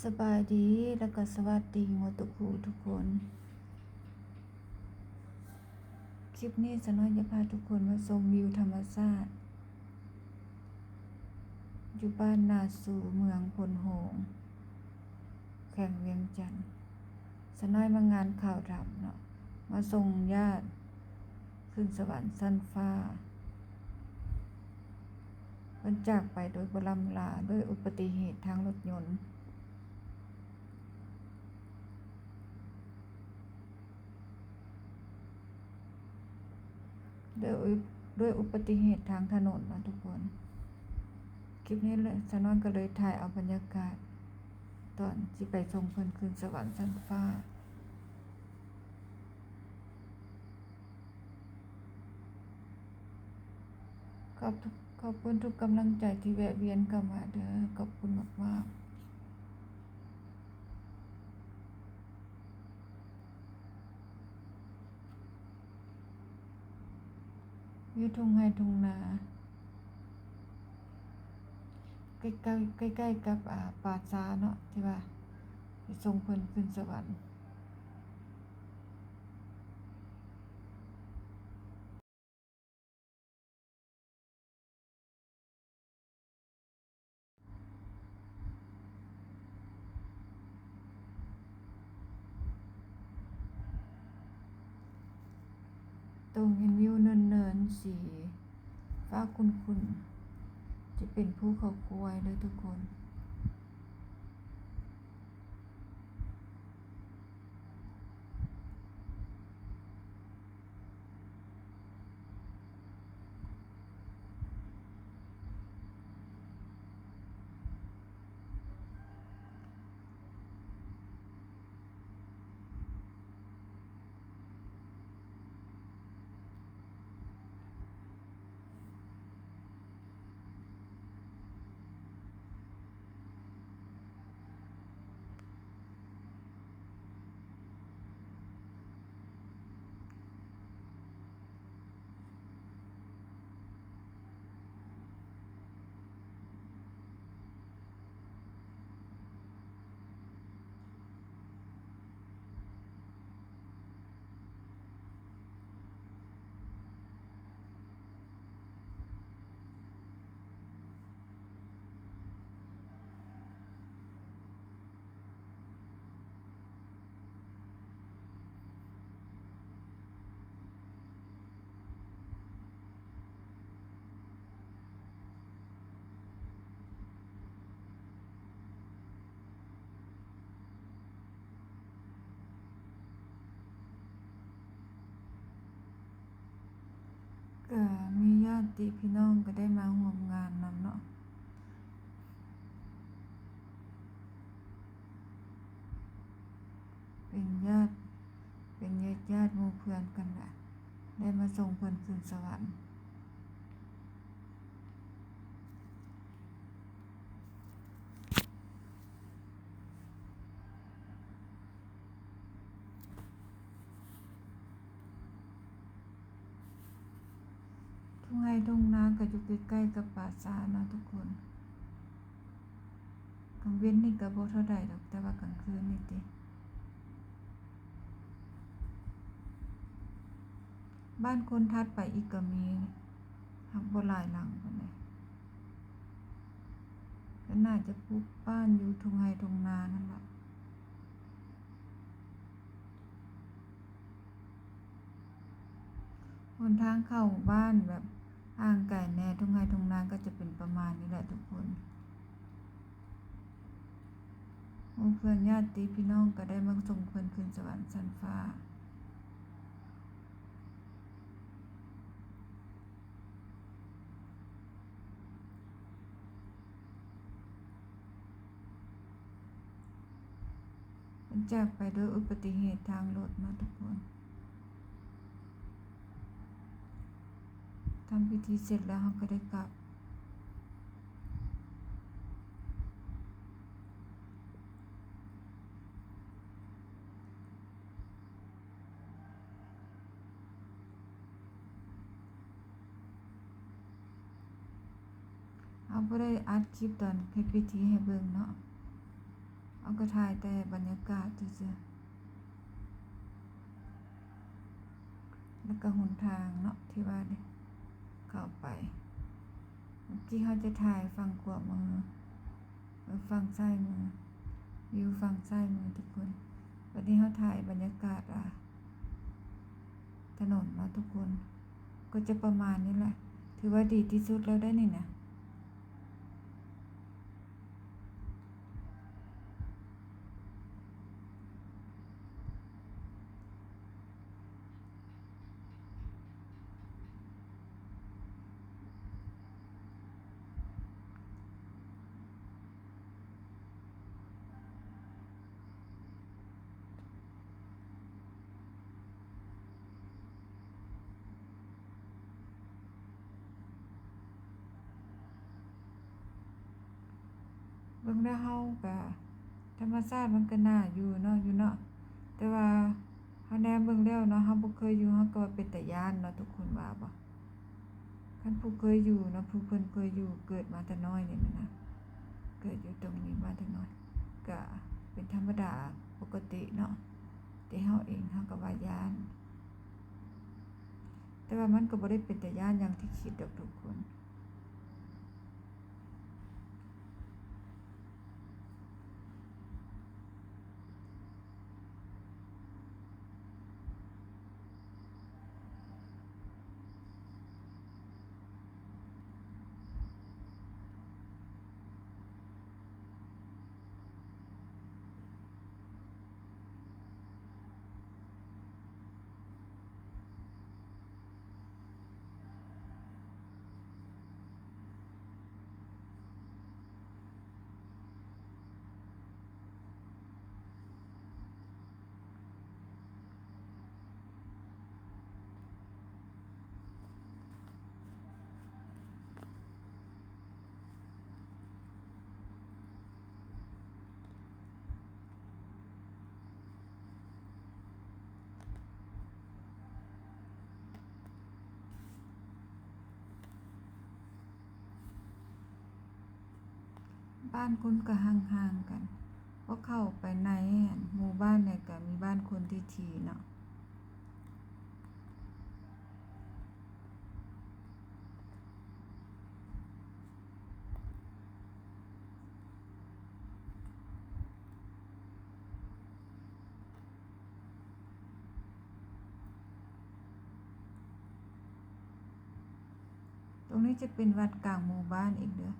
ສະບາຍດີ ແລ້ວກໍສະຫວັດດີໝົດທຸກຜູ້ທຸກຄົນ. ຄລິບນີ້ສາວນ້ອຍຈະພາທຸກຄົນມາຊົມວິວທຳມະຊາດ ຢູ່ບ້ານນາຊູ ເມືອງໂພນໂຮງ ແຂວງວຽງຈັນ. ສາວນ້ອຍມາງານຂາວດຳເນາະ ມາສົ່ງຍາດຂຶ້ນສະຫວັນຊັ້ນຟ້າ. ເພິ່ນຈາກໄປໂດຍບໍ່ລ່ຳລາ ດ້ວຍອຸປະຕິເຫດທາງລົດຍົນ. ໂດຍ ໂດຍອຸປະຕິເຫດທາງຖະໜົນເນາະທຸກຄົນ. ຄລິບນີ້ສາວນ້ອຍກໍເລີຍຖ່າຍເອົາບັນຍາກາດຕອນຊິໄປສົ່ງເພິ່ນຂຶ້ນສະຫວັນຊັ້ນຟ້າ. ຂອບ ຂອບຄຸນທຸກກຳລັງໃຈທີ່ແວະວຽນເຂົ້າມາເດີ. ຂອບຄຸນມາກໆ. ຢູ່ທົ່ງໄຮ່ທົ່ງນາ ໃກ້ໆ ໃກ້ໆກັບ ອາ ປ່າຊ້າເນາະ ທີ່ວ່າຊິສົ່ງເພິ່ນຂຶ້ນສະຫວັນ. ຕົງເຫັນວິວເນີນໆ ສີຟ້າຂຸ້ນໆ ຈະເປັນພູເຂົາຄວາຍເດີທຸກຄົນ. ກໍມີຍາດຕິພີ່ນ້ອງກໍໄດ້ມາຮ່ວມງານນຳເນາະ. ເປັນຍາດ ເປັນຍາດໆ ໝູ່ເພື່ອນກັນລະ ໄດ້ມາສົ່ງເພິ່ນຂຶ້ນສະຫວັນ. ທົ່ງໄຮ່ທົ່ງນາກໍຢູ່ໃກ້ໆກັບປ່າຊ້າເນາະທຸກຄົນ. ກາງເວັນນີ້ກໍບໍ່ເທົ່າໃດດອກ ແຕ່ວ່າກາງຄືນນີ້ຕິ ບ້ານຄົນຖັດໄປອີກກໍມີ ຫາກບໍ່ຫຼາຍຫຼັງປານໃດ. ກໍໜ້າຈະປູກບ້ານຢູ່ທົ່ງໄຮ່ທົ່ງນານັ້ນລະ. ຫົນທາງເຂົ້າບ້ານແບບຫ່າງໄກແດ່ ທົ່ງໄຮ່ທົ່ງນາກໍຈະເປັນປະມານນີ້ແຫຼະທຸກຄົນ. ໝູ່ເພື່ອນຍາດຕິພີ່ນ້ອງກໍໄດ້ມາສົ່ງເພິ່ນຂຶ້ນສະຫວັນຊັ້ນຟ້າ. ເພິ່ນຈາກໄປໂດຍອຸປະຕິເຫດທາງລົດເນາະທຸກຄົນ. ທຳພິທີເສັດແລ້ວເຮົາກໍໄດ້ກັບ. ເຮົາບໍ່ໄດ້ອັດຄລິບຕອນເຮັດພິທີໃຫ້ເບິ່ງເນາະ. ເອົາ ກໍຖ່າຍແຕ່ບັນຍາກາດຊື່ໆ ແລ້ວກໍຫົນທາງເນາະ ທີ່ວ່າໄດ້ເຂົ້າໄປ. ເມື່ອກີ້ເຮົາຈະຖ່າຍຝັ່ງຂວາມື ເອີ ຝັ່ງຊ້າຍມື ວິວຝັ່ງຊ້າຍມືທຸກຄົນ. ບັດນີ້ເຮົາຖ່າຍບັນຍາກາດ ອ່າ ຖະໜົນເນາະທຸກຄົນ. ກໍຈະປະມານນີ້ແຫຼະ ຖືວ່າດີທີ່ສຸດແລ້ວໄດ໋ນີ້ນະ. ເບິ່ງແລ້ວເຮົາກະ ທຳມະຊາດມັນກະໜ້າຢູ່ເນາະ ຢູ່ເນາະ ແຕ່ວ່າເຮົາແນມເບິ່ງແລ້ວເນາະ ເຮົາບໍ່ເຄີຍຢູ່ ເຮົາກະວ່າເປັນຕາຢ້ານເນາະ ທຸກຄົນວ່າບໍ່? ຄັນຜູ້ເຄີຍຢູ່ເນາະ ຜູ້ເພິ່ນເຄີຍຢູ່ ເກີດມາແຕ່ນ້ອຍນີ້ນະ ເກີດຢູ່ຕົງນີ້ມາແຕ່ນ້ອຍ ກະເປັນທຳມະດາປົກກະຕິເນາະ ແຕ່ເຮົາເອງເຮົາກະວ່າຢ້ານ ແຕ່ວ່າມັນກະບໍ່ໄດ້ເປັນຕາຢ້ານຢ່າງທີ່ຄິດດອກທຸກຄົນ. ບ້ານຄົນກະຫ່າງໆກັນ ພໍເຂົ້າໄປໃນ ອັນ ໝູ່ບ້ານນີ້ກະມີບ້ານຄົນຖີ່ໆເນາະ. ຕົງນີ້ຈະເປັນວັດກາງໝູ່ບ້ານອີກເດີ້.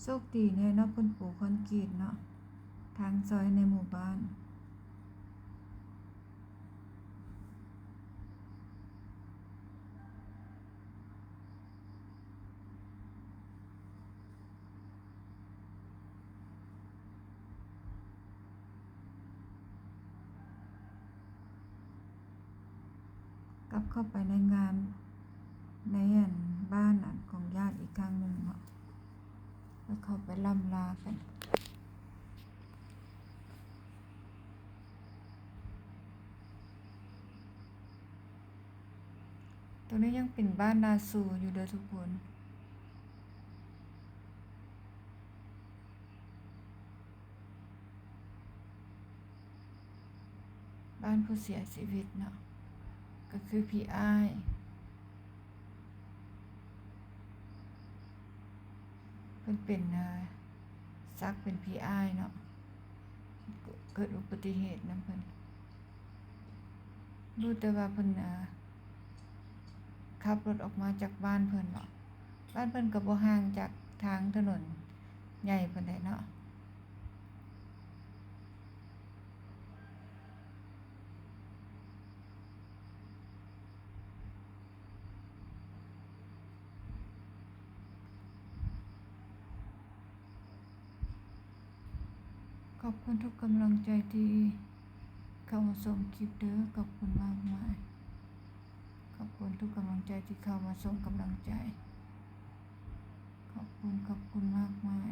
ໂຊກດີແນ່ເນາະ ເພິ່ນປູຄອນກຣີດເນາະ ທາງຊອຍໃນໝູ່ບ້ານ. ກັບເຂົ້າໄປໃນງານ ໃນອັນ ບ້ານອັນຂອງຍາດອີກຄັ້ງໜຶ່ງເນາະ ແລ້ວເຂົ້າໄປລ່ຳລາກັນ. ຕົງນີ້ຍັງເປັນບ້ານນາຊູຢູ່ເດີ້ທຸກຄົນ. ບ້ານຜູ້ເສຍຊີວິດເນາະ ກະຄືພີ່ອ້າຍ ເພິ່ນເປັນ ເອີ ສັກເປັນພີ່ອ້າຍເນາະ ເກີດອຸປະຕິເຫດນຳເພິ່ນ. ຮູ້ແຕ່ວ່າເພິ່ນ ເອີ ຂັບລົດອອກມາຈາກບ້ານເພິ່ນເນາະ ບ້ານເພິ່ນກະບໍ່ຫ່າງຈາກທາງຖະໜົນໃຫຍ່ປານໃດເນາະ. ຂອບຄຸນທຸກກຳລັງໃຈທີ່ ເຂົ້າມາຊົມຄລິບເດີ້. ຂອບຄຸນມາກມາຍ. ຂອບຄຸນທຸກກຳລັງໃຈທີ່ເຂົ້າມາສົ່ງກຳລັງໃຈ. ຂອບຄຸນ, ຂອບຄຸນມາກມາຍ.